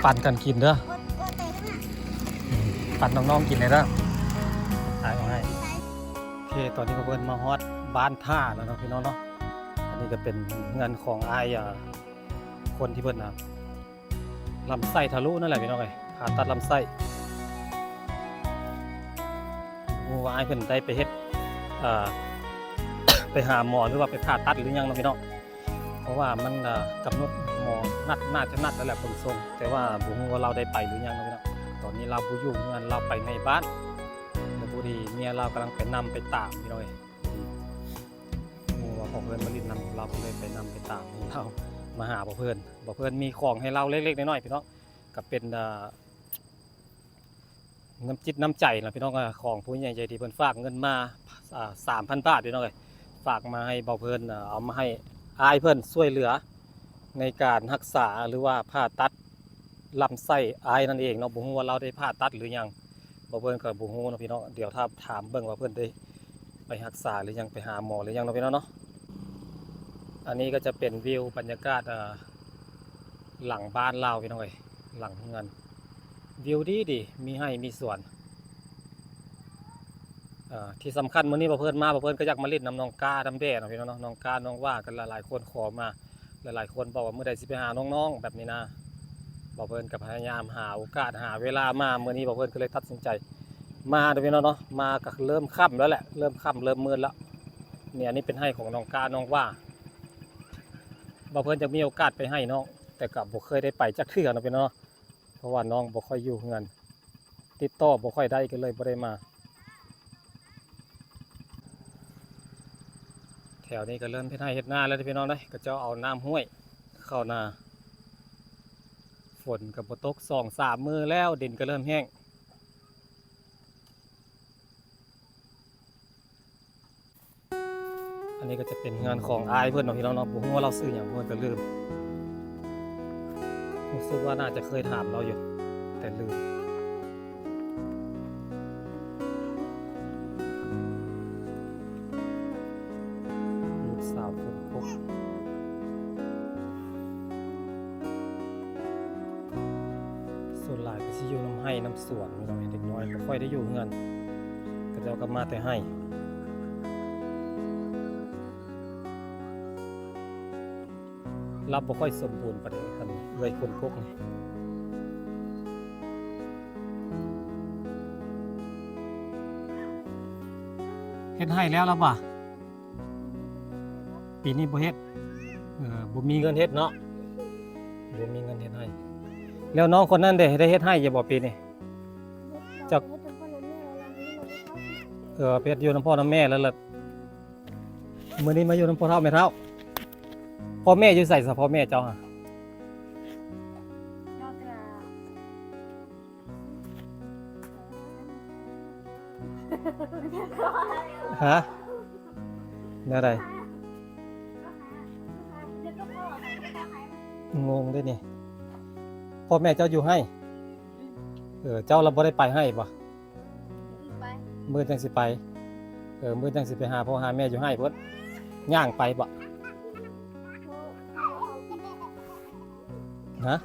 ປັນກັນກິນເດີ ປັນນ້ອງໆກິນເດີ ອ້າຍເອົາໃຫ້. ໂອເຄ ຕອນນີ້ພວກເພິ່ນມາຮອດບ້ານທ່າແລ້ວເນາະ ພີ່ນ້ອງເນາະ. ອັນນີ້ກໍເປັນເຮືອນຂອງອ້າຍ ອ່າ ຄົນທີ່ເພິ່ນ ອ່າ ລຳໄສ້ທະລຸນັ້ນແຫຼະ ພີ່ນ້ອງເອີຍ ຜ່າຕັດລຳໄສ້. ບໍ່ຮູ້ວ່າອ້າຍເພິ່ນໄດ້ໄປເຮັດ ເອີ ໄປຫາໝໍ ຫຼືວ່າໄປຜ່າຕັດ ຫຼືຫຍັງເນາະ ພີ່ນ້ອງ. ເພາະວ່າມັນ ເອີ ກຳນົດໝໍນັດ ໜ້າຈະນັດແລ້ວແຫຼະ ເບິ່ງຊົງ, ແຕ່ວ່າບໍ່ຮູ້ວ່າລາວໄດ້ໄປຫຼືຍັງເນາະພີ່ນ້ອງ. ຕອນນີ້ລາວບໍ່ຢູ່ເຮືອນ ລາວໄປໃນບ້ານ ແລ້ວພໍດີເມຍລາວກຳລັງໄປນຳໄປຕາມພີ່ນ້ອງເອີຍ. ຮູ້ວ່າພໍ່ເພິ່ນມາຫຼິ້ນນຳ ລາວກໍເລີຍໄປນຳໄປຕາມ ລາວມາຫາພໍ່ເພິ່ນ. ພໍ່ເພິ່ນມີຂອງໃຫ້ລາວເລັກໆນ້ອຍໆ ພີ່ນ້ອງ, ກໍເປັນ ເອີ ນ້ຳຈິດນ້ຳໃຈນະພີ່ນ້ອງ ຂອງຜູ້ໃຫຍ່ໃຈດີເພິ່ນຝາກເງິນມາ ອ່າ ສາມພັນບາດພີ່ນ້ອງເອີຍ, ຝາກມາໃຫ້ເບົາເພິ່ນ ເອົາມາໃຫ້ອ້າຍເພິ່ນຊ່ວຍເຫຼືອໃນການຮັກສາ ຫຼືວ່າຜ່າຕັດລຳໄສ້ອ້າຍນັ້ນເອງເນາະ. ບໍ່ຮູ້ວ່າລາວໄດ້ຜ່າຕັດຫຼືຍັງ ເບົາເພິ່ນກໍບໍ່ຮູ້ເນາະພີ່ນ້ອງ, ດຽວຖ້າຖາມເບິ່ງວ່າເພິ່ນໄດ້ໄປຮັກສາຫຼືຍັງ ໄປຫາໝໍຫຼືຍັງເນາະພີ່ນ້ອງເນາະ. ອັນນີ້ກໍຈະເປັນວິວບັນຍາກາດ ເອີ ຫຼັງບ້ານລາວພີ່ນ້ອງເອີຍ, ຫຼັງເຮືອນ ວິວດີໆ ມີໄຮ່ມີສວນ. ເອີ ທີ່ສຳຄັນມື້ນີ້ເບົາເພິ່ນມາ ເບົາເພິ່ນກໍຢາກມາຫຼິ້ນນຳນ້ອງກ້ານຳແດ່ເນາະພີ່ນ້ອງເນາະ, ນ້ອງກ້າ ນ້ອງວ່າ ກໍຫຼາຍໆຄົນຂໍມາ, ຫຼາຍໆຄົນບອກວ່າມື້ໃດຊິໄປຫານ້ອງໆແບບນີ້ນະ. ເບົາເພິ່ນກໍພະຍາຍາມຫາໂອກາດ ຫາເວລາມາ, ມື້ນີ້ເບົາເພິ່ນກໍເລີຍຕັດສິນໃຈມາເນາະພີ່ນ້ອງເນາະ. ມາກໍເລີ່ມຄ່ຳແລ້ວແຫຼະ ເລີ່ມຄ່ຳເລີ່ມມືດແລ້ວ. ນີ້ ອັນນີ້ເປັນໄຮ່ຂອງນ້ອງກ້າ ນ້ອງວ່າ. ເບົາເພິ່ນຢາກມີໂອກາດໄປໄຮ່ນ້ອງ ແຕ່ກໍບໍ່ເຄີຍໄດ້ໄປຈັກເທື່ອເນາະພີ່ນ້ອງເນາະ, ເພາະວ່ານ້ອງບໍ່ຄ່ອຍຢູ່ເຮືອນ ຕິດຕໍ່ບໍ່ຄ່ອຍໄດ້ ກໍເລີຍບໍ່ໄດ້ມາ. ແຖວນີ້ກໍເລີ່ມເຮັດໄຮ່ເຮັດນາແລ້ວເດ້ພີ່ນ້ອງເດ້, ເຂົາເຈົ້າເອົານ້ຳຫ້ວຍເຂົ້ານາ. ຝົນກໍບໍ່ຕົກສອງສາມມື້ແລ້ວ, ດິນກໍເລີ່ມແຫ້ງ. ອັນນີ້ກໍຈະເປັນເຮືອນຂອງອ້າຍເພິ່ນເນາະພີ່ນ້ອງເນາະ, ບໍ່ຮູ້ວ່າລາວຊື່ຫຍັງ ເພິ່ນກໍລືມ. ຮູ້ສຶກວ່າໜ້າຈະເຄີຍຖາມລາວຢູ່ ແຕ່ລືມ. ລູກສາວຄົນປົກ ສ່ວນຫຼາຍກໍຊິຢູ່ນຳໄຮ່ນຳສວນ ເດັກນ້ອຍບໍ່ຄ່ອຍໄດ້ຢູ່ເຮືອນ, ເຂົາເຈົ້າກໍມາແຕ່ໄຮ່. ລາວບໍ່ຄ່ອຍສົມບູນປານໃດ ຄັນເອື້ອຍຄົນກົກນີ້. ເຮັດໄຮ່ແລ້ວລະບໍ່? ປີນີ້ບໍ່ເຮັດ. ເອີ ບໍ່ມີເງິນເຮັດເນາະ, ບໍ່ມີເງິນເຮັດໄຮ່. ແລ້ວນ້ອງຄົນນັ້ນເດ ໄດ້ເຮັດໄຮ່ຢູ່ບໍ່ປີນີ້? ຈັກ ເອີ ໄປເຮັດຢູ່ນຳພໍ່ນຳແມ່ແລ້ວລະ. ມື້ນີ້ມາຢູ່ນຳພໍ່ເຖົ້າແມ່ເຖົ້າ. ພໍ່ແມ່ຢູ່ໃສຊະ ພໍ່ແມ່ເຈົ້າຫະ? ຮະ? ແນວໃດ? ງົງເດ້ນີ້. ພໍ່ແມ່ເຈົ້າຢູ່ໄຮ່? ເອີ ເຈົ້າລະບໍ່ໄດ້ໄປໄຮ່ບໍ່? ມື້ອື່ນໄປ ມື້ອື່ນຈັ່ງຊິໄປ. ເອີ ມື້ອື່ນຈັ່ງຊິໄປຫາພໍ່ຫາແມ່ຢູ່ໄຮ່ພຸ້ນ. ຍ່າງໄປບໍ? ຮະ?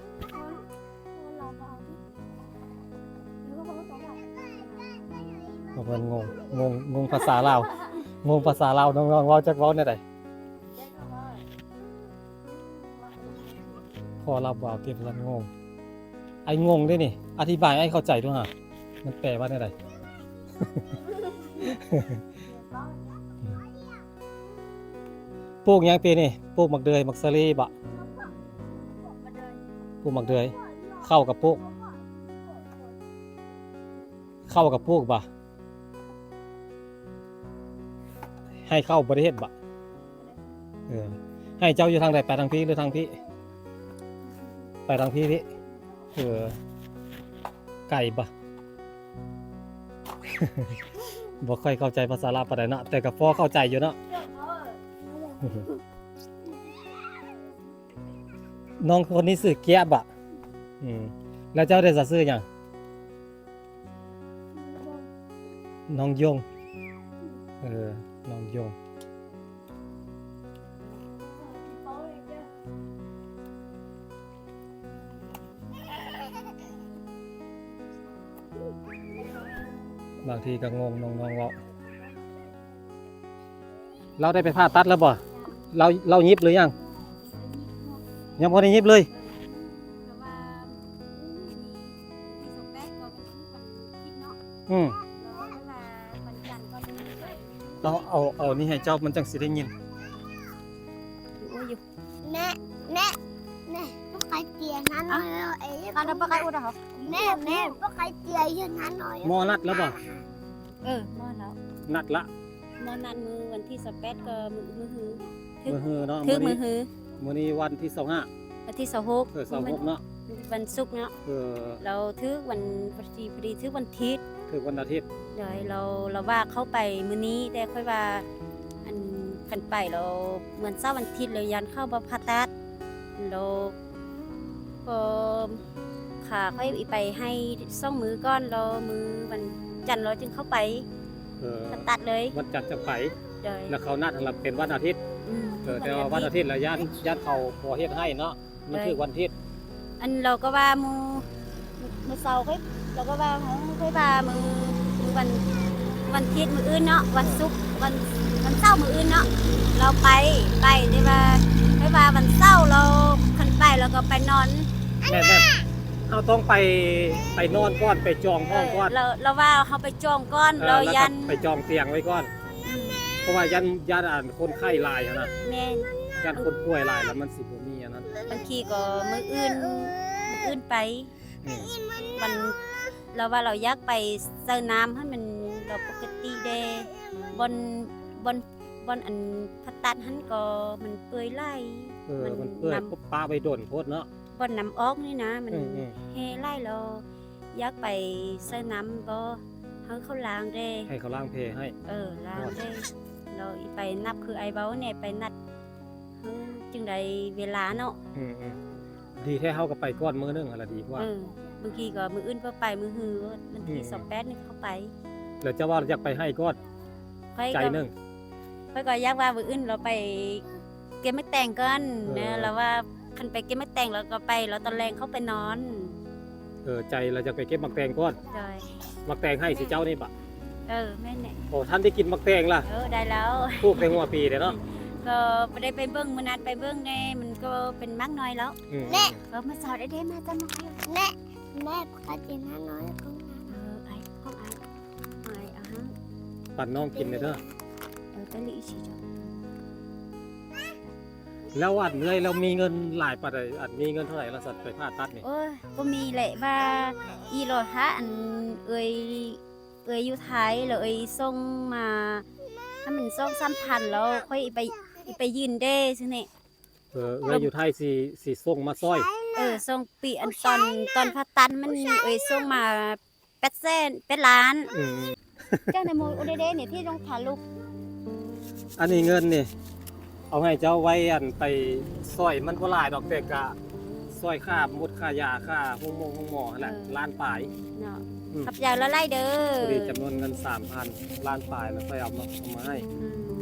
ເພິ່ນງົງ ງົງ ງົງພາສາລາວ ງົງພາສາລາວ. ນ້ອງໆ ເວົ້າຈັກເວົ້າແນວໃດ? ພໍ່ລາວບໍ່ເອົາຕິ ວ່າຊັ້ນ. ງົງ ອ້າຍງົງເດ້ນີ້. ອະທິບາຍໃຫ້ເຂົ້າໃຈດູຫາ ມັນແປວ່າແນວໃດ? ປູກຫຍັງປີນີ້? ປູກໝາກເດືອຍ ໝາກສາລີບໍ? ປູກໝາກເດືອຍ. ເຂົ້າກໍປູກ ເຂົ້າກໍປູກບໍ? ໄຮ່ເຂົ້າບໍ່ໄດ້ເຮັດບໍ? ເອີ ໄຮ່ເຈົ້າຢູ່ທາງໃດ? ໄປທາງພີ້ ຫຼືທາງພີ້? ໄປທາງພີ້ ພີ້. ເອີ ໄກບໍ? ບໍ່ຄ່ອຍເຂົ້າໃຈພາສາລາວປານໃດເນາະ, ແຕ່ກໍພໍເຂົ້າໃຈຢູ່ເນາະ. ນ້ອງຄົນນີ້ຊື່ເກຍບະ? ອືມ ແລ້ວເຈົ້າເດຊະ ຊື່ຫຍັງ? ນ້ອງຢົງ. ເອີ ນ້ອງຢົງ. ເ ບາງທີກໍງົງນ້ອງໆເວົ້າ. ລາວໄດ້ໄປຜ່າຕັດແລ້ວບໍ່? ລາວ ລາວຫຍິບຫຼືຍັງ? ຍັງບໍ່ໄດ້ຫຍິບເລີຍ. ອືມ ເອົາ ເອົາ ເອົານີ້ໃຫ້ເຈົ້າ ມັນຈັ່ງຊິໄດ້ຍິນ. ໂອ້ຍ ແມ່ ແມ່ ແມ່ ບໍ່ໄຄເຕຍນະນ້ອຍເອີຍ ມາແລ້ວບໍ່ໄຄອຸດເອົາ ແມ່ ແມ່ ບໍ່ໄຄເຕຍຢູ່ນະນ້ອຍ. ໝໍນັດແລ້ວບໍ່? ເອີ ໝໍແລ້ວ ນັດລະ ໝໍນັດມື້ວັນທີຊາວແປດ ກໍມື້ ມື້ຮື ມື້ຮືເນາະ ຖືກມື້ຮື. ມື້ນີ້ວັນທີຊາວຫ້າ ວັນທີຊາວຫົກ ເອີ ຊາວຫົກເນາະ ວັນສຸກເນາະ. ເອີ ລາວຖືກວັນ ພໍດີ ພໍດີຖືກວັນທິດ ຖືກວັນອາທິດ. ໂດຍ ລາວ ລາວວ່າເຂົ້າໄປມື້ນີ້ ແຕ່ຂ້ອຍວ່າ ອັນ ຄັນໄປແລ້ວ ວັນເສົາວັນທິດ ແລ້ວຢ້ານເຂົາບໍ່ຜ່າຕັດ ແລ້ວກໍຂ້າຂ້ອຍອີໄປໃຫ້ສອງມື້ກ່ອນ ແລ້ວມື້ວັນຈັນລາວຈຶ່ງເຂົ້າໄປ ເອີ ຜ່າຕັດເລີຍ ວັນຈັນຈັ່ງໄປ. ໂດຍ ແລ້ວເຂົານັດຫັ້ນລະເປັນວັນອາທິດ. ອືມ ເອີ ແຕ່ວ່າວັນອາທິດລະຢ້ານ ຢ້ານເຂົາບໍ່ເຮັດໃຫ້ເນາະ ມັນຖືກວັນທິດ. ອັນ ລາວກໍວ່າມື້ ມື້ເຊົ້າຂ້ອຍ ລາວກໍວ່າ ເອີ ຂ້ອຍວ່າມື້ ມື້ວັນ ວັນທິດມື້ອື່ນເນາະ ວັນສຸກ ວັນ ວັນເສົາມື້ອື່ນເນາະ ລາວໄປ ໄປ ແຕ່ວ່າຂ້ອຍວ່າວັນເສົາລາວຄັນໄປ ລາວກໍໄປນອນ. ແມ່ນໆ ເຮົາຕ້ອງໄປ ໄປນອນກ່ອນ ໄປຈອງຫ້ອງກ່ອນ. ເອີ ລາວ ລາວວ່າເຮົາໄປຈອງກ່ອນ ເອີ ລາວຢ້ານ ແລ້ວກໍໄປຈອງຕຽງໄວ້ກ່ອນ. ອືມ ເພາະວ່າຢ້ານ ຢ້ານ ອັນ ຄົນໄຂ້ຫຼາຍຫັ້ນນະ. ແມ່ນ ຢ້ານຄົນປ່ວຍຫຼາຍແລ້ວມັນຊິບໍ່ມີອັນນັ້ນ. ບາງທີກໍມື້ອື່ນ ມື້ອື່ນໄປ. ອືມ ມັນ ລາວວ່າລາວຢາກໄປໃສ່ນ້ຳໃຫ້ມັນລາວປົກກະຕິແດ່ ບ່ອນ ບ່ອນ ບ່ອນອັນຜ່າຕັດຫັ້ນກໍມັນເປື່ອຍຫຼາຍ. ເອີ ມັນ ມັນເປື່ອຍ ນ້ຳ ປະໄວ້ດົນໂພດເນາະ ບ່ອນນ້ຳອອກນີ້ນະ ມັນ ອືມໆ ແຮ່ຫຼາຍ ລາວຢາກໄປໃສ່ນ້ຳບໍ່ ໃຫ້ເຂົາລ້າງແດ່ ໃຫ້ເຂົາລ້າງແຜໃຫ້. ເອີ ລ້າງແດ່ ລາວອີໄປນັບຄືອ້າຍເວົ້າແດ່ ໄປນັດ ເຮົາຈຶ່ງໄດ້ເວລາເນາະ. ອືມໆ ດີແທ້ ເຮົາກໍໄປກ່ອນມື້ໜຶ່ງຫັ້ນລະດີກວ່າ. ເອີ ບາງທີກໍມື້ອື່ນກໍໄປ ມື້ຮືວັນທີ ອືມ ຊາວແປດນີ້ເຂົາໄປ. ແລ້ວເຈົ້າວ່າຢາກໄປໃຫ້ກ່ອນ ຂ້ອຍ ໃຈໜຶ່ງ ຂ້ອຍກໍຢາກວ່າມື້ອື່ນລາວໄປເກັບໝາກແຕງກ່ອນ. ເອີ ລາວວ່າຄັນໄປເກັບໝາກແຕງລາວກໍໄປ ລາວຕອນແລງເຂົາໄປນອນ. ເອີ ໃຈລາວຢາກໄປເກັບໝາກແຕງກ່ອນ. ໂດຍ ໝາກແຕງໄຮ່ຊິເຈົ້ານີ້ບະ? ເອີ ແມ່ນແຫຼະ. ໂອ້ ທ່ານໄດ້ກິນໝາກແຕງລະ? ເອີ ໄດ້ແລ້ວ ປູກແຕ່ຫົວປີເດ້ເນາະ. ກໍບໍ່ໄດ້ໄປເບິ່ງ ມື້ນັ້ນໄປເບິ່ງແດ່ ມັນກໍເປັນໝາກນ້ອຍແລ້ວ. ອືມ ແມ່ ເອີ ມາສາວໄດ້ເດ້ ມາຈຳມາ. ແມ່ ແມ່ ປະກະຕິນະນ້ອຍຂອງ ເອີ ອ້າຍ ຂອງອ້າຍ ອ້າຍ ອາຫານ ປັນນ້ອງກິນແດ່ເດີ. ເອີ ຕະລິຊິເຈົ້າ. ແລ້ວອັນເອື້ອຍລາວມີເງິນຫຼາຍປານໃດ? ອັນມີເງິນເທົ່າໃດລະສັນໄປຜ່າຕັດນີ້? ໂອ້ຍ ບໍ່ມີແຫຼະ ວ່າອີ່ຫຼໍຖ້າອັນເອື້ອຍ ເອື້ອຍຢູ່ໄທ ແລ້ວເອື້ອຍສົ່ງມາໃຫ້ມັນສອງສາມພັນ ແລ້ວຂ້ອຍໄປ ໄປຍື່ນເດ້ ຊີ້ນີ້. ເອີ ເອື້ອຍຢູ່ໄທຊິ ຊິສົ່ງມາຊ່ອຍ. ເອີ ສົ່ງປີ ອັນຕອນ ຕອນຜ່າຕັດມັນ ເອື້ອຍສົ່ງມາ ແປດແສນ ແປດລ້ານ. ອືມ ເຈົ້ານະໂມ ໂອເດເດນີ້ ທີ່ລົງທາລຸກ. ອັນນີ້ເງິນນີ້ ເອົາໃຫ້ເຈົ້າໄວ້ ອັນ ໄປຊ່ອຍ ມັນບໍ່ຫຼາຍດອກ ແຕ່ກະຊ່ອຍຄ່າໝົດຄ່າຢາ ຄ່າໂຮງໝໍ ໂຮງໝໍຫັ້ນແຫຼະ. ເອີ ລ້ານປາຍເນາະ. ອືມ ຂອບໃຈຫຼາຍໆເດີ. ພໍດີຈຳນວນເງິນສາມພັນ ລ້ານປາຍ ແລ້ວຄ່ອຍເອົາມາ ເອົາມາໃຫ້. ອື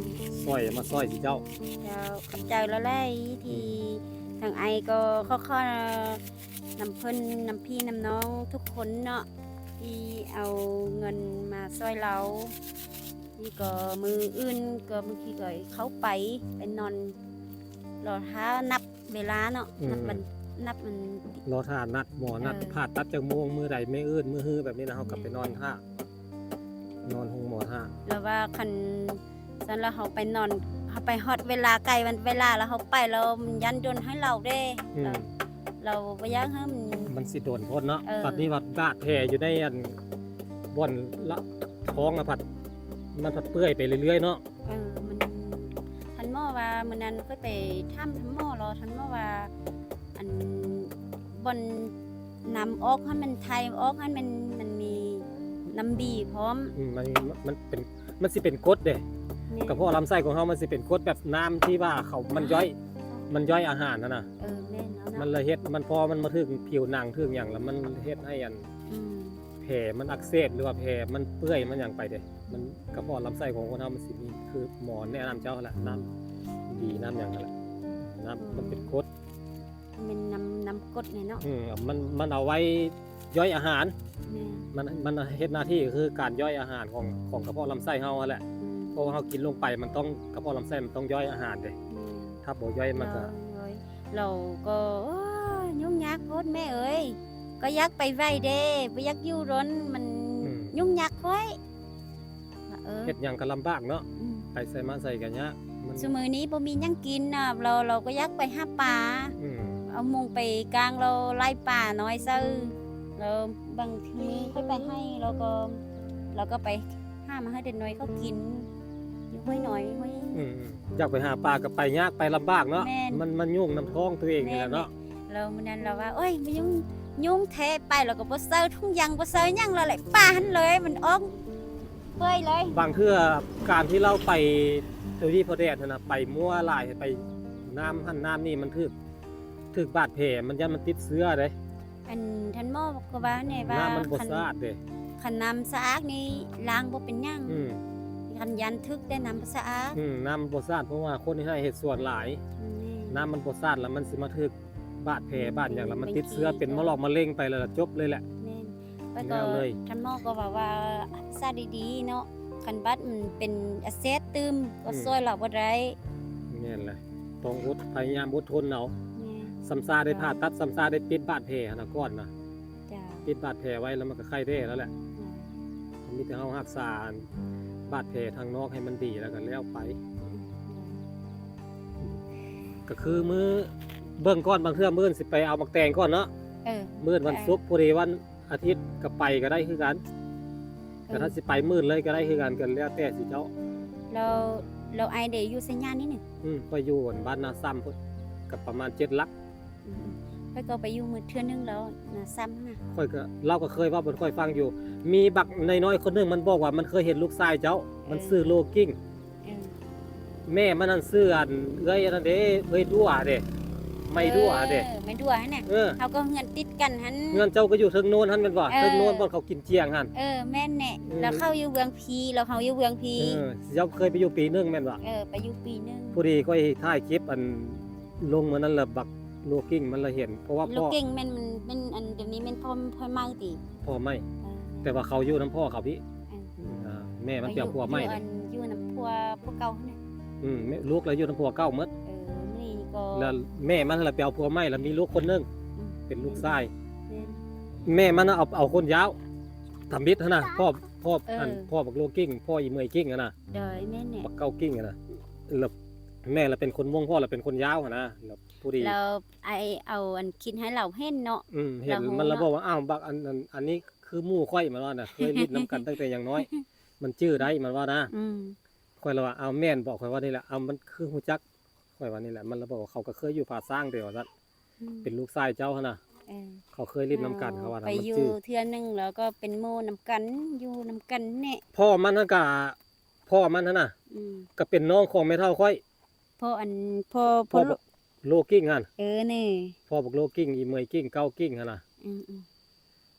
ມ ຊ່ອຍ ມາຊ່ອຍຊິເຈົ້າ. ເຈົ້າ ຂອບໃຈຫຼາຍໆ ທີ່ ອືມ ທາງອ້າຍກໍຂໍ ຂໍ ນຳເພິ່ນ ນຳພີ່ນຳນ້ອງທຸກຄົນເນາະ ທີ່ເອົາເງິນມາຊ່ອຍລາວ. ນີ້ກໍມື້ອື່ນກໍບາງທີກໍເຂົ້າໄປ ໄປນອນລໍຖ້ານັບເວລາເນາະ. ອືມ ນັບວັນ ນັບມັນ ລໍຖ້ານັດໝໍນັດ. ເອີ ຜ່າຕັດຈັກໂມງ ມື້ໃດ ມື້ອື່ນ ມື້ຮື ແບບນີ້ນະ ເຮົາກໍໄປນອນຖ້າ ນອນໂຮງໝໍຖ້າ. ແລ້ວວ່າຄັນຊັ້ນລະເຮົາໄປນອນ ເຮົາໄປຮອດເວລາ ໃກ້ວັນເວລາລະເຮົາໄປ ລະມັນຢ້ານດົນໃຫ້ລາວເດ້. ອືມ ລາວ ລາວບໍ່ຢາກໃຫ້ມັນ ມັນຊິດົນໂພດເນາະ. ເອີ ບັດນີ້ວ່າບາດແຜຢູ່ໃນອັນ ບ່ອນລະທ້ອງລະພັດ ມັນພັດເປື່ອຍໄປເລື້ອຍໆເນາະ. ເອີ ມັນ ທ່ານໝໍວ່າ ມື້ນັ້ນຂ້ອຍໄປຖາມທ່ານໝໍລະ ທ່ານໝໍວ່າ ອັນ ບ່ອນນ້ຳອອກຫັ້ນ ມັນຖ່າຍອອກຫັ້ນ ມັນ ມັນມີນ້ຳບີພ້ອມ. ອືມ ມັນ ມັນເປັນ ມັນຊິເປັນກົດເດ້. ແມ່ນ ກະເພາະລຳໄສ້ຂອງເຮົາມັນຊິເປັນກົດ ແບບນ້ຳທີ່ວ່າເຂົາ ມັນຍ່ອຍ ມັນຍ່ອຍອາຫານຫັ້ນນະ. ເອີ ແມ່ນແລ້ວເນາະ. ມັນເລີຍເຮັດ ມັນ ພໍມັນມາຖືກຜິວໜັງ ຖືກຫຍັງ ລະມັນເຮັດໃຫ້ອັນ ອືມ ແຜມັນອັກເສບ ຫຼືວ່າແຜມັນເປື່ອຍມັນຫຍັງໄປເດ້. ມັນ ກະເພາະລຳໄສ້ຂອງຄົນເຮົາມັນຊິມີ ຄືໝໍແນະນຳເຈົ້າຫັ້ນແຫຼະ ນ້ຳດີ ນ້ຳຫຍັງຫັ້ນແຫຼະ ນ້ຳ ອືມ ມັນເປັນກົດ. ແມ່ນນ້ຳ ນ້ຳກົດນີ້ເນາະ. ອືມ ມັນ ມັນເອົາໄວ້ ຍ່ອຍອາຫານ ແມ່ນ ມັນ ມັນເຮັດໜ້າທີ່ກໍຄືການຍ່ອຍອາຫານຂອງ ຂອງກະເພາະລຳໄສ້ເຮົາຫັ້ນແຫຼະ ອືມ ເພາະວ່າເຮົາກິນລົງໄປ ມັນຕ້ອງ ກະເພາະລຳໄສ້ມັນຕ້ອງຍ່ອຍອາຫານເດ້ ແມ່ນ ຖ້າບໍ່ຍ່ອຍມັນກໍ ລາວກໍ ໂອ້ຍ ຫຍຸ້ງຍາກໂພດແມ່ເອີຍ ກໍຢາກໄປໄວເດ້ ບໍ່ຢາກຢູ່ດົນ ມັນຫຍຸ້ງຍາກຂ້ອຍ ເອີ ເຮັດຫຍັງກໍລຳບາກເນາະ ອືມ ໄປໃສມາໃສກໍຍາກ ມັນ ຊຸມື້ນີ້ບໍ່ມີຫຍັງກິນນະ ລາວ ລາວກໍຢາກໄປຫາປາ ອືມ ເອົາມຸງໄປກາງ ລາວໄລ່ປານ້ອຍໃສ່ ລາວບາງມື້ຂ້ອຍໄປໃຫ້ ລາວກໍ ລາວກໍໄປຫາມາໃຫ້ເດັກນ້ອຍເຂົາກິນ ຢູ່ຫ້ວຍນ້ອຍ ຫ້ວຍ ອືມ ຢາກໄປຫາປາກໍໄປຍາກ ໄປລຳບາກເນາະ ແມ່ນ ມັນ ມັນຫຍຸ້ງນຳທ້ອງຕົວເອງນີ້ແຫຼະເນາະ ແມ່ນ ແລ້ວມື້ນັ້ນລາວວ່າ ໂອ້ຍ ມາຫຍຸ້ງ ຫຍຸ້ງແທ້ ໄປລາວກໍບໍ່ໃສ່ຖົງຢາງ ບໍ່ໃສ່ຫຍັງ ລາວແຫຼະປາຫັ້ນເລີຍ ມັນອອກ ເປື່ອຍເລີຍ ບາງເທື່ອການທີ່ລາວໄປໂຕນີ້ພໍແດດຫັ້ນນະ ໄປມົວຫຼາຍ ໄປນ້ຳຫັ້ນນ້ຳນີ້ ມັນຖືກ ຖືກບາດແຜ ມັນຢ້ານມັນຕິດເຊື້ອເດ້ ອັນທ່ານໝໍກໍວ່າແນ່ວ່າ ນ້ຳມັນບໍ່ສະອາດເດ້ ຄັນ ຄັນນ້ຳສະອາດນີ້ລ້າງບໍ່ເປັນຫຍັງ ອືມ ຄັນຢ້ານຖືກແຕ່ນ້ຳບໍ່ສະອາດ ອືມ ນ້ຳບໍ່ສະອາດ ເພາະວ່າຄົນເຮັດໄຮ່ເຮັດສວນຫຼາຍ ແມ່ນ ນ້ຳມັນບໍ່ສະອາດ ແລ້ວມັນຊິມາຖືກ ບາດແຜບາດຫຍັງ ແລ້ວມັນຕິດເຊື້ອ ເປັນມະລອກມະເລັງໄປ ແລ້ວລະຈົບເລີຍແຫຼະ ແມ່ນ ແລ້ວເລີຍ ທ່ານໝໍກໍວ່າ ວ່າຮັກສາດີໆເນາະ ຄັນບາດມັນເປັນອັກເສບຕື່ມ ກໍ ອືມ ຊ່ວຍລາວບໍ່ໄດ້ ແມ່ນແຫຼະ ຕ້ອງອົດ ພະຍາຍາມອົດທົນເອົາ ແມ່ນ ສ່ຳຊາໄດ້ຜ່າຕັດ ສ່ຳຊາໄດ້ປິດບາດແຜຫັ້ນນະ ກ່ອນນະ ຈ້າ ປິດບາດແຜໄວ້ ແລ້ວມັນກໍໄຂ້ແທ້ແລ້ວແຫຼະ ແມ່ນ ມີແຕ່ເຮົາຮັກສາບາດແຜທາງນອກໃຫ້ມັນດີ ແລ້ວກໍແລ້ວໄປ ອືມ ກໍຄືມື້ ເບິ່ງກ່ອນ ບາງເທື່ອມື້ອື່ນຊິໄປເອົາໝາກແຕງກ່ອນເນາະ ເອີ ມື້ວັນ ເອີ ສຸກ ພໍດີວັນອາທິດກໍໄປກໍໄດ້ຄືກັນ ເອີ ແຕ່ຖ້າຊິໄປມື້ອື່ນເລີຍກໍໄດ້ຄືກັນ ກໍແລ້ວແຕ່ຊິເຈົ້າ ແລ້ວ ແລ້ວອ້າຍເດຢູ່ໄສຍານີ້ນີ້ ອືມ ຂ້ອຍຢູ່ບ້ານນາຊ້ຳພຸ້ນ ກໍປະມານເຈັດຫຼັກ ອືມ ຂ້ອຍກໍໄປຢູ່ມື້ເທື່ອໜຶ່ງແລ້ວນາຊ້ຳນະ ຂ້ອຍກໍ ລາວກໍເຄີຍເວົ້າໃຫ້ຂ້ອຍຟັງຢູ່ ມີບັກນ້ອຍໆຄົນໜຶ່ງ ມັນບອກວ່າມັນເຄີຍເຫັນລູກຊາຍເຈົ້າ ເອີ ມັນຊື່ໂລກິ້ງ ເອີ ແມ່ມັນນັ້ນຊື່ອັນ ເອື້ອຍອັນນັ້ນເດ້ ເອື້ອຍດ້ວເດ້ ໄມ້ດ້ວເດ້ ເອີ ໄມ້ດ້ວຫັ້ນນະ ເອີ ເຮົາກໍເຮືອນຕິດກັນຫັ້ນ ເຮືອນເຈົ້າກໍຢູ່ເທິງໂນນຫັ້ນແມ່ນບໍ່? ເອີ ເທິງໂນນບ່ອນເຂົາກິນຈຽງຫັ້ນ ເອີ ແມ່ນແຫຼະ ອືມ ແລ້ວເຂົາຢູ່ເວືອງພີ ແລ້ວເຮົາຢູ່ເວືອງພີ ເອີ ເຈົ້າເຄີຍໄປຢູ່ປີໜຶ່ງແມ່ນບໍ່? ເອີ ໄປຢູ່ປີໜຶ່ງ ພໍດີຂ້ອຍຖ່າຍຄລິບອັນ ລົງມື້ນັ້ນລະ ບັກໂລກິ້ງມັນລະເຫັນ ເພາະວ່າ ໂລກິ້ງແມ່ນ ມັນແມ່ນອັນ ດຽວນີ້ແມ່ນພໍ່ ພໍ່ໃໝ່ຕິ ພໍ່ໃໝ່ ເອີ ແຕ່ວ່າເຂົາຢູ່ນຳພໍ່ເຂົາພີ້ ເອີ ອ່າ ແມ່ມັນໄປເອົາຜົວໃໝ່ ຢູ່ ຢູ່ນຳຜົວ ຜົວເກົ່າຫັ້ນນະ ອືມ ແມ່ ລູກລະຢູ່ນຳຜົວເກົ່າໝົດ ເອີ ນີ້ກໍ ລະແມ່ມັນລະໄປເອົາຜົວໃໝ່ ລະມີລູກຄົນໜຶ່ງ ອືມ ເປັນລູກຊາຍ ແມ່ນ ແມ່ມັນນະເອົາ ເອົາຄົນຍາວ ທຳອິດຫັ້ນນະ ພໍ່ ພໍ່ ເອີ ອັນ ພໍ່ບັກໂລກິ້ງ ພໍ່ອີເໝີຍກິ້ງຫັ້ນນະ ໂດຍ ແມ່ນແຫຼະ ບັກເກົ້າກິ້ງຫັ້ນນະ ລະ ແມ່ລະເປັນຄົນມົ້ງ ພໍ່ລະເປັນຄົນຍາວຫັ້ນນະ ລະ ພໍດີ ແລ້ວອ້າຍເອົາອັນຄລິບໃຫ້ລາວເຫັນເນາະ ອືມ ເຫັນ ລາວ ມັນລະບອກວ່າ ອ້າວ ບັກອັນ ອັນ ອັນນີ້ຄືໝູ່ຂ້ອຍ ມັນວ່ານະ ເຄີຍຫຼິ້ນນຳກັນຕັ້ງແຕ່ຍັງນ້ອຍ ມັນຈື່ໄດ້ ມັນວ່ານະ ອືມ ຂ້ອຍລະວ່າ ອ້າວ ແມ່ນບໍ? ຂ້ອຍວ່ານີ້ແຫຼະ ອ້າວ ມັນຄືຮູ້ຈັກ ຂ້ອຍວ່ານີ້ແຫຼະ ມັນລະບອກວ່າ ເຂົາກໍເຄີຍຢູ່ຜາຊ້າງເດ້ ວ່າຊັ້ນ ອືມ ເປັນລູກຊາຍເຈົ້າຫັ້ນນະ ເອີ ເຂົາເຄີຍຫຼິ້ນນຳກັນ ເຂົາວ່າ ໄປຢູ່ເທື່ອໜຶ່ງ ແລ້ວກໍເປັນໝູ່ນຳກັນ ຢູ່ນຳກັນແນ່ ພໍ່ມັນຫັ້ນກະ ພໍ່ມັນຫັ້ນນະ ອືມ ກໍເປັນນ້ອງຂອງແມ່ເຖົ້າຂ້ອຍ ພໍ່ອັນ ພໍ່ ພໍ່ ພໍ່ໂລ ໂລກິ້ງຫັ້ນ ເອີ ນີ້ ພໍ່ບັກໂລກິ້ງ ອີເໝີຍກິ້ງ ເກົ້າກິ້ງຫັ້ນນະ ອືມ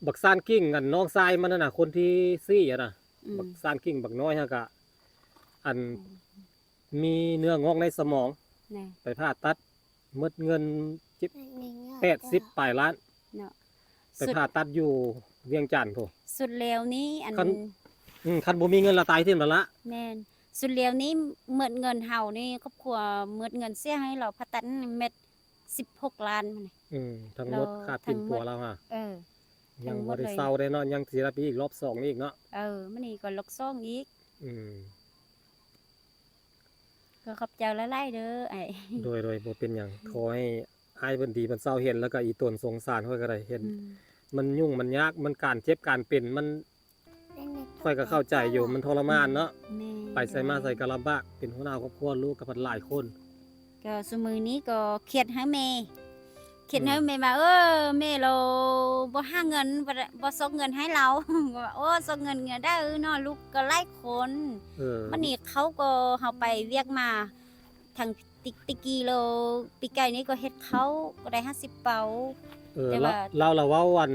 ໆ ບັກຊານກິ້ງ ອັນ ນ້ອງຊາຍມັນຫັ້ນນະ ຄົນທີສີ່ຫັ້ນນະ ອືມ ບັກຊານກິ້ງ ບັກນ້ອຍຫັ້ນກະ ອັນ ອືມ ມີເນື້ອງອກໃນສະໝອງ ນະ ໄປຜ່າຕັດ ໝົດເງິນເຈັດ ແປດສິບປາຍລ້ານເນາະ ໄປຜ່າຕັດຢູ່ວຽງຈັນພຸ້ນ ສຸດແລ້ວນີ້ ອັນ ຄັນ ອືມ ຄັນບໍ່ມີເງິນລະຕາຍຖິ້ມແລ້ວລະ ແມ່ນ ສຸດແລ້ວນີ້ໝົດເງິນເຮົານີ້ ຄອບຄົວໝົດເງິນເສຍໃຫ້ລາວຜ່າຕັດແມັດສິບຫົກລ້ານ ອືມ ທັງໝົດຄ່າປິ່ນປົວລາວຫາ ເອີ ຍັງບໍ່ໄດ້ເຊົາໄດ້ເນາະ ຍັງຊິໄດ້ໄປອີກລອບສອງອີກເນາະ ເອີ ມື້ນີ້ກໍລອບສອງອີກ ອືມ ກໍຂອບໃຈຫຼາຍໆເດີອ້າຍ ໂດຍໆ ບໍ່ເປັນຫຍັງ ອືມ ຂໍໃຫ້ອ້າຍເພິ່ນດີເພິ່ນເຊົາ ເຫັນແລ້ວກໍອີຕົນສົງສານຂ້ອຍກໍໄດ້ ເຫັນ ອືມ ມັນຫຍຸ້ງມັນຍາກ ມັນການເຈັບການເປັນ ມັນ ຂ້ອຍກໍເຂົ້າໃຈຢູ່ ມັນທໍລະມານເນາະ ແມ່ນ ໄປໃສມາໃສກໍລຳບາກ ເປັນຫົວໜ້າຄອບຄົວ ລູກກໍພັດຫຼາຍຄົນ ກໍຊຸມື້ນີ້ກໍຄຽດໃຫ້ແມ່ ຄຽດໃຫ້ແມ່ວ່າ ເອີ ແມ່ລາວບໍ່ຫາເງິນ ບໍ່ ບໍ່ຊອກເງິນໃຫ້ລາວ ວ່າ ໂອ້ ຊອກເງິນແນວໃດເນາະ ລູກກໍຫຼາຍຄົນ ເອີ ບັດນີ້ເຂົາກໍ ເຮົາໄປວຽກມາ ທັງ ແຕ່ກີ້ລາວ ປີກາຍນີ້ກໍເຮັດເຂົ້າກໍໄດ້ຫ້າສິບເປົາ ເອີ ແຕ່ວ່າ ລາວ ລາວລະເວົ້າ ອັນ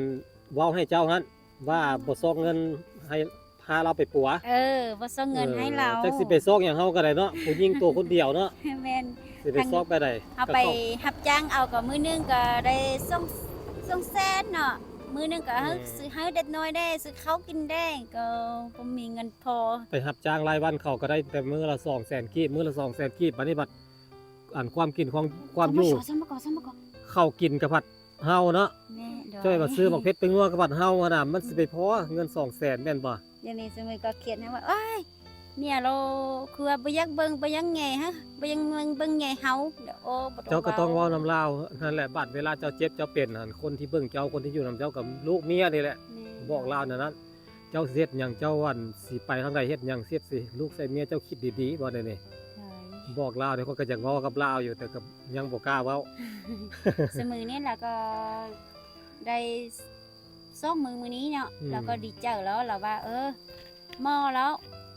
ເວົ້າໃຫ້ເຈົ້າຫັ້ນ ວ່າ ອືມ ບໍ່ຊອກເງິນໃຫ້ ພາລາວໄປປົວ ເອີ ບໍ່ຊອກເງິນໃຫ້ລາວ ເອີ ຈັກຊິໄປຊອກຫຍັງເຮົາກໍໄດ້ເນາະ ຜູ້ຍິງຕົວຄົນດຽວເນາະ ແມ່ນ ຊິໄປຊອກໄປໃດ ເຮົາໄປຮັບຈ້າງເອົາກໍມື້ໜຶ່ງກໍໄດ້ສອງ ສອງແສນເນາະ ມື້ໜຶ່ງກໍໃຫ້ ອືມ ຊື້ໃຫ້ເດັກນ້ອຍແດ່ ຊື້ເຂົ້າກິນແດ່ ກໍບໍ່ມີເງິນພໍ. ໄປຮັບຈ້າງລາຍວັນເຂົາກໍໄດ້ແຕ່ມື້ລະສອງແສນກີບ ມື້ລະສອງແສນກີບ ບາດນີ້ບັດ ອັນຄວາມກິນຂອງ ຄວາມຢູ່ ສຳມະກອ ສຳມະກອ ເຂົ້າກິນກໍພັດເຫົ່າເນາະ. ແມ່ນ ໂດຍ ເຈົ້າວ່າຊື້ໝາກເຜັດໄປງົວກໍພັດເຫົ່າຫັ້ນນະ ມັນຊິໄປພໍເງິນສອງແສນແມ່ນບໍ່? ດຽວນີ້ສະເໝີກໍຄຽດນະວ່າ ໂອ້ຍ ເມຍລາວຄືວ່າບໍ່ຢາກເບິ່ງ ບໍ່ຢາກແຍງ ບໍ່ຢາກເບິ່ງແຍງເຮົາ. ໂອ້ ບໍ່ຕ້ອງ ເຈົ້າກໍຕ້ອງເວົ້ານຳລາວຫັ້ນແຫຼະ. ບັດເວລາເຈົ້າເຈັບເຈົ້າເປັນຫັ້ນ ຄົນທີ່ເບິ່ງເຈົ້າ ຄົນທີ່ຢູ່ນຳເຈົ້າກໍລູກເມຍນີ້ແຫຼະ. ແມ່ນ ບອກລາວແນວນັ້ນ ເຈົ້າຊິເຮັດຫຍັງ ເຈົ້າ ອັນ ຊິໄປທາງໃດ ເຮັດຫຍັງ ເຮັດຊິລູກໃສ່ເມຍ ເຈົ້າຄິດດີໆ ບໍ່ແນວນີ້. ໂດຍ ບອກລາວເດ້ ຂ້ອຍກໍຢາກເວົ້າກັບລາວຢູ່ ແຕ່ກໍຍັງບໍ່ກ້າເວົ້າ. ສະເໝີນີ້ລະກໍໄດ້ສອງມື້ມື້ນີ້ເນາະ ອືມ ລາວກໍດີໃຈແລ້ວ ລາວວ່າ ເອີ ໝໍລາວ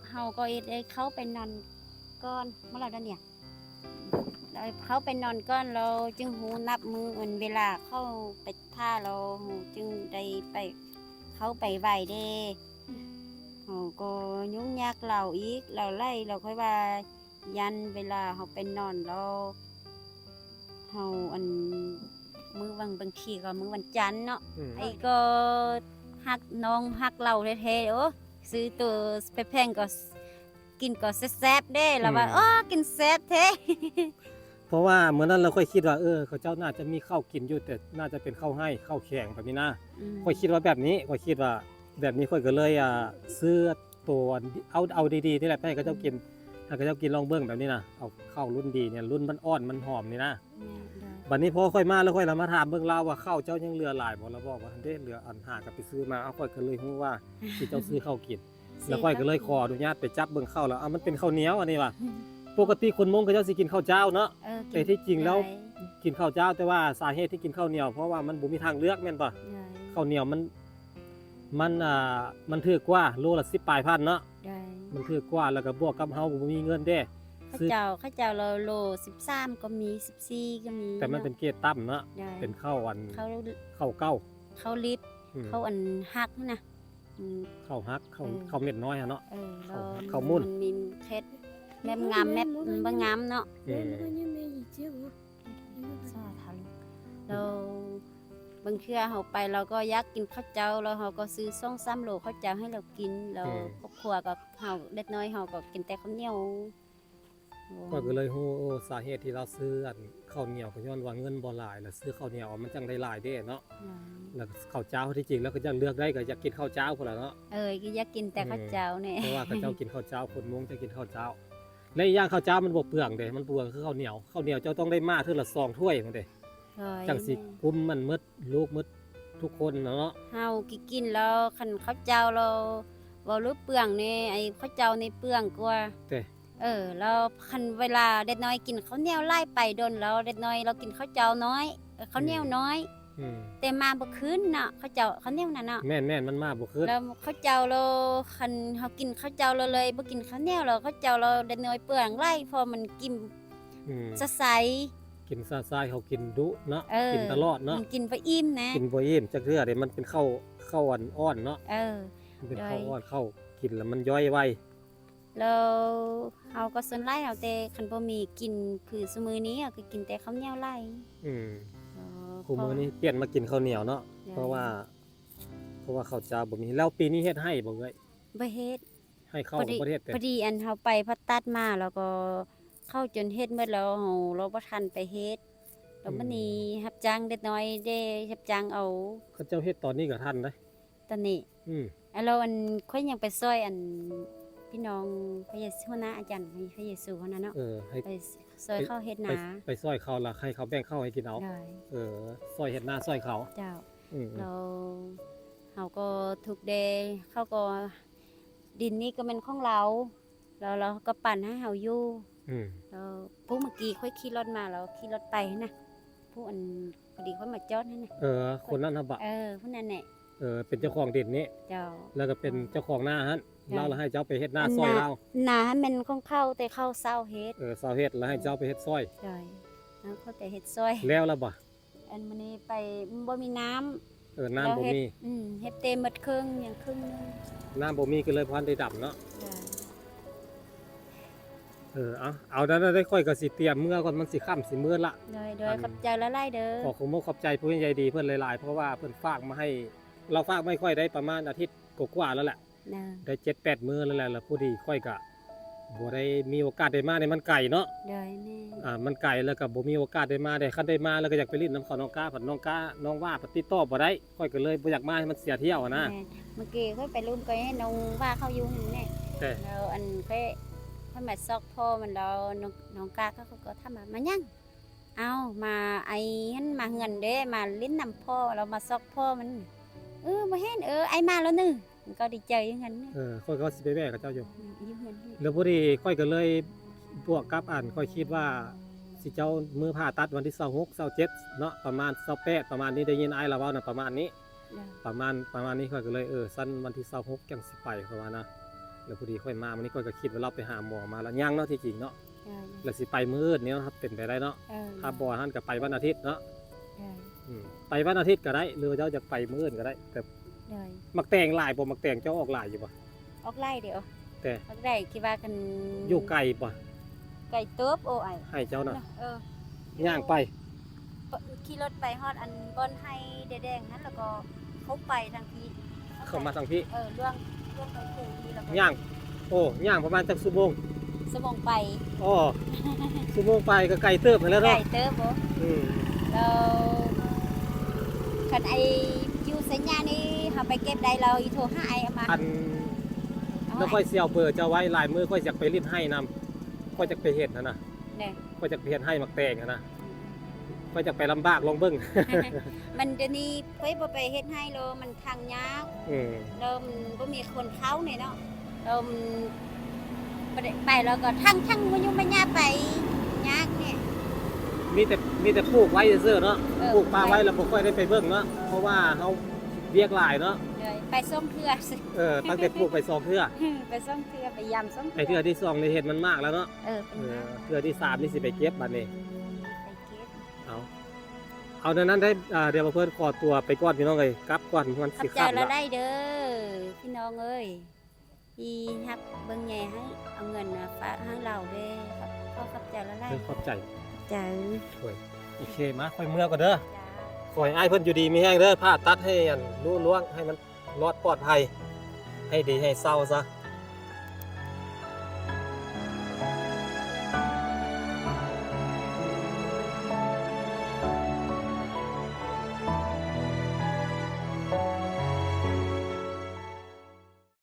ເຮົາກໍເຮັດໃຫ້ເຂົ້າໄປນອນກ່ອນ ມາລາວດາເນຍ ລາວເຂົ້າໄປນອນກ່ອນ ລາວຈຶ່ງຮູ້ນັບມື້ ອັນ ເວລາເຂົ້າໄປຖ້າ ລາວຈຶ່ງໄດ້ໄປ ເຂົ້າໄປໄຫວ້ເດ້. ເຮົາກໍຫຍຸ້ງຍາກລາວອີກ ລາວໄລ່ ລາວຄ່ອຍວ່າ ຢ້ານເວລາເຮົາໄປນອນແລ້ວ ເຮົາ ອັນ ມື້ວັນ ບາງທີກໍມື້ວັນຈັນເນາະ ອືມ ໄອ້ກໍຮັກ ນ້ອງຮັກລາວແທ້ໆ ໂອ້ ຊື້ໂຕແພງໆ ກໍ ກິນກໍແຊບໆເດ້ ລາວວ່າ ອືມ ໂອ້ ກິນແຊບແທ້. ເພາະວ່າມື້ນັ້ນລະຂ້ອຍຄິດວ່າ ເອີ ເຂົາເຈົ້າໜ້າຈະມີເຂົ້າກິນຢູ່ ແຕ່ໜ້າຈະເປັນເຂົ້າໄຮ່ ເຂົ້າແຂງແບບນີ້ນະ. ອືມ ຂ້ອຍຄິດວ່າແບບນີ້ ຂ້ອຍຄິດວ່າແບບນີ້ ຂ້ອຍກໍເລີຍ ອ່າ ຊື້ໂຕ ອັນ ເອົາ ເອົາດີໆນີ້ແຫຼະ ໄປໃຫ້ເຂົາເຈົ້າກິນ ໃຫ້ເຂົາເຈົ້າກິນລອງເບິ່ງແບບນີ້ນະ. ເອົາເຂົ້າລຸ້ນດີນີ້ ລຸ້ນມັນອ່ອນມັນຫອມນີ້ນະ. ແມ່ນ ໂດຍ ບັດນີ້ພໍຂ້ອຍມາແລ້ວ ຂ້ອຍລະມາຖາມເບິ່ງລາວວ່າ ເຂົ້າເຈົ້າຍັງເຫຼືອຫຼາຍບໍ່? ລາວບອກວ່າ ຫັ້ນເດ້ ເຫຼືອ ອັນ ຫາກັນໄປຊື້ມາ. ເອົາ ຂ້ອຍກໍເລີຍຮູ້ວ່າ ທີ່ເຈົ້າຊື້ເຂົ້າກິນ ແລ້ວຂ້ອຍກໍເລີຍຂໍອະນຸຍາດໄປຈັບເບິ່ງເຂົ້າແລ້ວ ເອົາ ມັນເປັນເຂົ້າໜຽວອັນນີ້ວ່າ. ປົກກະຕິຄົນມົ້ງເຂົາເຈົ້າຊິກິນເຂົ້າຈ້າວເນາະ ເອີ ແຕ່ທີ່ຈິງແລ້ວກິນເຂົ້າຈ້າວ ແຕ່ວ່າສາເຫດທີ່ກິນເຂົ້າໜຽວ ເພາະວ່າມັນບໍ່ມີທາງເລືອກແມ່ນບໍ່? ເຂົ້າໜຽວມັນ ມັນ ອ່າ ມັນຖືກກວ່າ ໂລລະສິບປາຍພັນເນາະ. ມັນຖືກກວ່າ ແລ້ວກໍບວກກັບເຮົາບໍ່ມີເງິນເດ້. ເຂົາເຈົ້າ ເຂົາເຈົ້າໂລ ໂລສິບສາມກໍມີ ສິບສີ່ກໍມີ ແຕ່ມັນເປັນເກຣດຕ່ຳເນາະ. ເປັນເຂົ້າ ອັນ ເຂົ້າເກົ່າ ເຂົ້າລິບ ອືມ ເຂົ້າ ອັນ ຫັກຫັ້ນນະ. ອືມ ເຂົ້າຫັກ ເຂົ້າ ເອີ ເຂົ້າເມັດນ້ອຍຫັ້ນເນາະ. ເອີ ເຂົ້າ ເຂົ້າໝຸ່ນ ມັນມີເຜັດ ແບບງາມ ແບບບໍ່ງາມເນາະ. ເອີ ແລ້ວບາງເທື່ອເຮົາໄປ ເຮົາກໍຢາກກິນເຂົ້າເຈົ້າ ແລ້ວເຮົາກໍຊື້ສອງສາມໂລເຂົ້າເຈົ້າໃຫ້ລາວກິນ ແລ້ວ ເອີ ຄອບຄົວກໍ ເຮົາ ເດັກນ້ອຍເຮົາກໍກິນແຕ່ເຂົ້າໜຽວ. ຂ້ອຍກໍເລີຍຮູ້ ໂອ້ ສາເຫດທີ່ລາວຊື້ ອັນ ເຂົ້າໜຽວ ກໍຍ້ອນວ່າເງິນບໍ່ຫຼາຍ ແລ້ວຊື້ເຂົ້າໜຽວມັນຈັ່ງໄດ້ຫຼາຍເດ້ເນາະ. ແລ້ວເຂົ້າຈ້າວທີ່ຈິງແລ້ວກໍຢາກເລືອກໄດ້ ກໍຢາກກິນເຂົ້າຈ້າວພຸ້ນລະເນາະ. ເອີ ກໍຢາກກິນແຕ່ເຂົ້າຈ້າວນີ້ ເພາະວ່າເຂົາເຈົ້າກິນເຂົ້າຈ້າວ ຄົນມົ້ງເຈົ້າກິນເຂົ້າຈ້າວ. ແລະ ອີກຢ່າງເຂົ້າຈ້າວມັນບໍ່ເປືອງເດ້ ມັນບໍ່ເປືອງຄືເຂົ້າໜຽວ. ເຂົ້າໜຽວເຈົ້າຕ້ອງໄດ້ມາເທື່ອລະສອງຖ້ວຍພຸ້ນເດ້ ຈັ່ງຊິກຸ້ມມັນໝົດ ລູກໝົດທຸກຄົນເນາະ. ເຮົາກິນແລ້ວ ຄັນເຂົ້າຈ້າວແລ້ວ ເວົ້າເລື່ອງເປືອງນີ້ ໄອ້ເຂົ້າຈ້າວນີ້ເປືອງກວ່າ. ເອີ ແລ້ວຄັນເວລາເດັກນ້ອຍກິນເຂົ້າໜຽວຫຼາຍໄປດົນແລ້ວ ເດັກນ້ອຍລາວກິນເຂົ້າຈ້າວນ້ອຍ ເອີ ເຂົ້າໜຽວນ້ອຍ ອືມ ແຕ່ມາບໍ່ຄືນເນາະ ເຂົ້າເຈົ້າ ເຂົ້າໜຽວນັ້ນເນາະ. ແມ່ນໆ ມັນມາບໍ່ຄືນ. ແລ້ວເຂົ້າເຈົ້າລາວ ຄັນເຮົາກິນເຂົ້າເຈົ້າລາວເລີຍ ບໍ່ກິນເຂົ້າໜຽວລາວ ເຂົ້າເຈົ້າລາວເດັກນ້ອຍເປືອງຫຼາຍ ເພາະມັນກິນ ອືມ ຊະໄຊ ກິນຊະໄຊ ເຮົາກິນດຸເນາະ. ເອີ ກິນຕະຫຼອດເນາະ ມັນກິນບໍ່ອີ່ມນະ ກິນບໍ່ອີ່ມຈັກເທື່ອເດ້. ມັນເປັນເຂົ້າ ເຂົ້າອັນອ່ອນເນາະ. ເອີ ມັນເປັນເຂົ້າອ່ອນ ເຂົ້າກິນແລ້ວມັນຍ່ອຍໄວ. ແລ້ວເຮົາກໍສ່ວນຫຼາຍເຮົາແຕ່ຄັນບໍ່ມີກິນ ຄືຊຸມື້ນີ້ເຮົາກໍກິນແຕ່ເຂົ້າໜຽວຫຼາຍ. ອືມ ເອີ ຄູ່ມື້ນີ້ປ່ຽນມາກິນເຂົ້າໜຽວເນາະ ເພາະວ່າ ເພາະວ່າເຂົ້າຈ້າວບໍ່ມີ. ແລ້ວປີນີ້ເຮັດໄຮ່ບໍ່ເອື້ອຍ? ບໍ່ເຮັດ ໄຮ່ເຂົ້າບໍ່ໄດ້ເຮັດ. ພໍດີອັນເຮົາໄປຜ່າຕັດມາ ແລ້ວກໍເຂົ້າຈົນເຮັດໝົດແລ້ວ ເຮົາ ເຮົາບໍ່ທັນໄປເຮັດ. ແລ້ວບັດນີ້ ອືມ ຮັບຈ້າງເດັກນ້ອຍເດ້ ຮັບຈ້າງເອົາ. ເຂົາເຈົ້າເຮັດຕອນນີ້ກໍທັນເດ້ ຕອນນີ້ ອືມ ແລ້ວອັນຂ້ອຍຍັງໄປຊ່ອຍອັນພີ່ນ້ອງພະເຢຊູ ຫົວໜ້າອາຈານພະເຢຊູຫັ້ນນະເນາະ. ເອີ ໄປຊ່ອຍເຂົາເຮັດນາ ໄປ ໄປຊ່ອຍເຂົາ ແລ້ວໃຫ້ເຂົາແບ່ງເຂົ້າໃຫ້ກິນເອົາ. ເອີ ຊ່ອຍເຮັດນາຊ່ອຍເຂົາ. ເຈົ້າ ອືມ ແລ້ວເຮົາກໍທຸກແດ່ ເຂົາກໍ ດິນນີ້ກໍແມ່ນຂອງລາວ ແລ້ວລາວກໍປັນໃຫ້ເຮົາຢູ່. ອືມ ແລ້ວຜູ້ເມື່ອກີ້ຂ້ອຍຂີ່ລົດມາ ແລ້ວຂີ່ລົດໄປຫັ້ນນະ ຜູ້ອັນ ພໍດີຂ້ອຍມາຈອດຫັ້ນນະ. ເອີ ຄົນນັ້ນນະບໍ? ເອີ ຜູ້ນັ້ນແຫຼະ. ເອີ ເປັນເຈົ້າຂອງດິນນີ້. ເຈົ້າ ແລ້ວກໍເປັນເຈົ້າຂອງນາຫັ້ນ. ເຈົ້າ ລາວລະໃຫ້ເຈົ້າໄປເຮັດນາຊ່ອຍລາວ. ນາຫັ້ນແມ່ນຂອງເຂົາ ແຕ່ເຂົາເຊົ່າເຮັດ. ເອີ ເຊົ່າເຮັດ ແລ້ວໃຫ້ເຈົ້າໄປເຮັດຊ່ອຍ. ເຈົ້າ ເອົາຂ້ອຍໄປເຮັດຊ່ອຍ. ແລ້ວລະບໍ? ອັນມື້ນີ້ໄປ ມັນບໍ່ມີນ້ຳ. ເອີ ນ້ຳບໍ່ມີ. ອືມ ເຮັດແຕ່ໝົດເຄິ່ງ ຍັງເຄິ່ງໜຶ່ງ. ນ້ຳບໍ່ມີກໍເລີຍບໍ່ທັນໄດ້ດຳເນາະ. ເອີ ເອົາ ເອົານັ້ນໄດ້ ຂ້ອຍກໍຊິຕຽມເມືອກ່ອນ ມັນຊິຄ່ຳຊິມືດລະ. ໂດຍ ໂດຍ ອັນ ຂອບໃຈຫຼາຍໆເດີ. ຂໍຂອບອົກຂອບໃຈຜູ້ໃຫຍ່ໃຈດີເພິ່ນຫຼາຍໆ ເພາະວ່າເພິ່ນຝາກມາໃຫ້ ລາວຝາກມາໃຫ້ຂ້ອຍໄດ້ປະມານອາທິດກວ່າໆແລ້ວແຫຼະ ໂດຍ ໄດ້ເຈັດແປດມື້ແລ້ວແຫຼະ ແລ້ວພໍດີຂ້ອຍກະບໍ່ໄດ້ມີໂອກາດໄດ້ມາ ໃນມັນໄກເນາະ ໂດຍ ແມ່ນ ອ່າ ມັນໄກ ແລ້ວກະບໍ່ມີໂອກາດໄດ້ມາເດ້ ຄັນໄດ້ມາແລ້ວກະຢາກໄປຫຼິ້ນນຳເຂົາ ນ້ອງກ້າ ພັດນ້ອງກ້າ ນ້ອງວ່າ ພັດຕິດຕໍ່ບໍ່ໄດ້ ຂ້ອຍກະເລີຍບໍ່ຢາກມາ ໃຫ້ມັນເສຍທ່ຽວຫັ້ນນະ ແມ່ນ ມື້ກີ້ຂ້ອຍໄປລົມກໍເຫັນນ້ອງວ່າເຂົາຢູ່ຫັ້ນແຫຼະ ແຕ່ ແລ້ວອັນຂ້ອຍ ຂ້ອຍມາຊອກພໍ່ມັນ ແລ້ວນ້ອງ ນ້ອງກ້າເຂົາກໍຖາມວ່າ ມາຫຍັງ? ເອົ້າ ມາໄອຫັ້ນ ມາເຮືອນເດ້ ມາຫຼິ້ນນຳພໍ່ ແລ້ວມາຊອກພໍ່ມັນ ເອີ ບໍ່ເຫັນ ເອີ ໄອມາແລ້ວໜຶ່ງ ມັນກໍດີໃຈຢູ່ຫັ້ນ ເອີ ຂ້ອຍກໍຊິໄປແວ່ເຂົາເຈົ້າຢູ່ ອືມ ຢູ່ເຮືອນ ແລ້ວພໍດີຂ້ອຍກໍເລີຍບວກກັບ ອັນ ຂ້ອຍຄິດວ່າຊິເຈົ້າມື້ຜ່າຕັດວັນທີຊາວຫົກ ຊາວເຈັດເນາະ ປະມານຊາວແປດ ປະມານນີ້ ໄດ້ຍິນອ້າຍລາວເວົ້ານະ ປະມານນີ້ ໂດຍ ປະມານ ປະມານນີ້ ຂ້ອຍກໍເລີຍ ເອີ ຊັ້ນວັນທີຊາວຫົກຈັ່ງຊິໄປ ຂ້ອຍວ່ານະ ແລ້ວພໍດີຂ້ອຍມາມື້ນີ້ ຂ້ອຍກໍຄິດວ່າລາວໄປຫາໝໍມາແລ້ວ ຍັງເນາະ ທີ່ຈິງເນາະ ໂດຍ ແລ້ວຊິໄປມື້ອື່ນນີ້ເນາະ ຖ້າເປັນໄປໄດ້ເນາະ ໂດຍ ຖ້າບໍ່ຫັ້ນກໍໄປວັນອາທິດເນາະ ໂດຍ ອືມ ໄປວັນອາທິດກໍໄດ້ ຫຼືວ່າເຈົ້າຢາກໄປມື້ອື່ນກໍໄດ້ ແຕ່ ໂດຍ ໝາກແຕງຫຼາຍບໍ່? ໝາກແຕງເຈົ້າອອກຫຼາຍຢູ່ບໍ່? ອອກຫຼາຍເດ ແຕ່ ອອກໄດ້ ຄິດວ່າຄັນ ຢູ່ໄກບໍ່? ໄກເຕີບ ໂອ້ ອ້າຍ ໃຫ້ເຈົ້ານະ ເອີ ຍ່າງໄປ ຂີ່ລົດໄປຮອດອັນບ່ອນໄຮ່ແດງໆຫັ້ນ ແລ້ວກໍເຂົ້າໄປທາງພີ້ ເຂົ້າມາທາງພີ້ ເອີ ລ່ວງ ລ່ວງທາງພູພີ້ ແລ້ວກໍຍ່າງ ໂອ້ ຍ່າງປະມານຈັກຊົ່ວໂມງ? ຊົ່ວໂມງໄປ ອໍ ຊົ່ວໂມງໄປກໍໄກເຕີບຫັ້ນແຫຼະເນາະ ໄກເຕີບ ໂອ້ ອືມ ແລ້ວຄັນອ້າຍຢູ່ໄຊຍະນີ້ ເຮົາໄປເກັບໄດ້ ແລ້ວອີໂທຫາອ້າຍເອົາມາ ອັນ ແລ້ວຂ້ອຍຊິເອົາເບີເຈົ້າໄວ້ ຫຼາຍມື້ຂ້ອຍຢາກໄປຫຼິ້ນໄຮ່ນຳ ຂ້ອຍຢາກໄປເຮັດຫັ້ນນະ ແນ່ ຂ້ອຍຢາກໄປເຮັດໄຮ່ໝາກແຕງຫັ້ນນະ ອືມ ຂ້ອຍຢາກໄປລຳບາກລອງເບິ່ງ ມັນດຽວນີ້ຂ້ອຍບໍ່ໄປເຮັດໄຮ່ແລ້ວ ມັນທາງຍາກ ອືມ ແລ້ວມັນບໍ່ມີຄົນເຂົ້າແນ່ເນາະ ແລ້ວມັນບໍ່ໄດ້ໄປ ແລ້ວກໍທັງ ທັງມາຍຸມາຍາໄປຍາກແນ່ ມີແຕ່ ມີແຕ່ປູກໄວ້ຊື່ໆເນາະ ເອີ ປູກປະໄວ້ ແລ້ວບໍ່ຄ່ອຍໄດ້ໄປເບິ່ງເນາະ ເພາະວ່າເຮົາວຽກຫຼາຍເນາະ ໂດຍ ໄປສອງເທື່ອ ເອີ ຕັ້ງແຕ່ປູກໄປສອງເທື່ອ ໄປສອງເທື່ອ ໄປຢາມສອງເທື່ອ ໄປເທື່ອທີສອງນີ້ເຫັນມັນໝາກແລ້ວເນາະ ເອີ ເປັນໝາກ ເອີ ເທື່ອທີສາມນີ້ຊິໄປເກັບບັດນີ້ ອືມ ໄປເກັບ ເອົາ ເອົາແນວນັ້ນໄດ້ ອ່າ ດຽວບ່າວເພິ່ນຂໍຕົວໄປກ່ອນພີ່ນ້ອງເອີຍ ກັບກ່ອນ ມັນຊິຄ່ຳແລ້ວ ຂອບໃຈຫຼາຍໆເດີພີ່ນ້ອງເອີຍ ທີ່ຮັກເບິ່ງແຍງໃຫ້ ເອົາເງິນມາຝາກໃຫ້ລາວເດີ ຂອບ ຂໍຂອບໃຈຫຼາຍໆ ເອີ ຂອບໃຈ ຂອບໃຈ ໂອ້ຍ ໂອເຄ ມາ ຂ້ອຍເມືອກ່ອນເດີ ຂໍໃຫ້ອ້າຍເພິ່ນຢູ່ດີມີແຮງເດີ ຜ່າຕັດໃຫ້ອັນລຸລ່ວງ ໃຫ້ມັນ ລອດປອດໄພ ໃຫ້ດີໃຫ້ເຊົາຊະ